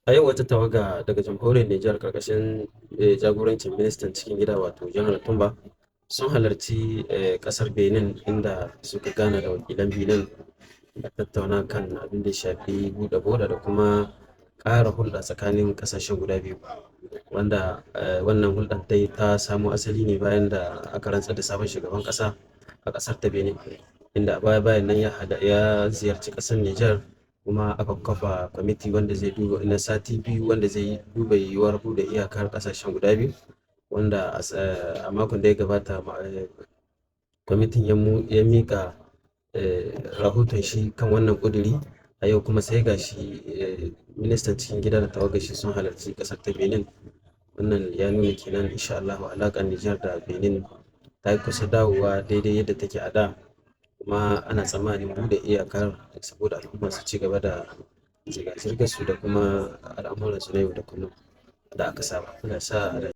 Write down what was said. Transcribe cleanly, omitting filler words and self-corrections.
A yau wata tawaga daga jamhuriyar Nijar karkashin jagorancin ministan cikin gida, wato Janar Tumba, sun halarci kasar Benin, inda suka gana da wakilan Benin a tattauna kan abin da ya shafi buɗe boda da kuma ƙara hulɗa tsakanin ƙasashen guda biyu, wanda wannan hulɗar dai ta samo asali ne bayan da aka rantsar da sabon shugaban ƙasa a ƙasar ta Benin, inda a baya bayan nan ya ziyarci ƙasar Nijar, kuma aka kafa kwamiti wanda zai duba na sati 2 wanda zai duba yiwuwar buɗe iyakar ƙasashen guda biyu, wanda a makon da ya gabata kwamitin ya miƙa rahoton shi kan wannan ƙuduri. A yau kuma sai ga shi ministan cikin gida da tawagar shi sun halarci ƙasar ta Benin. Wannan ya nuna kenan, insha Allahu, alaƙar Nijar da Benin ta kusa dawowa daidai yadda take a da, kuma ana tsammanin buɗe iyakar saboda al'umma su ci gaba da zirga-zirgar su da kuma al'amuransu na yau da kullum da aka saba. Allah ya sa a dace.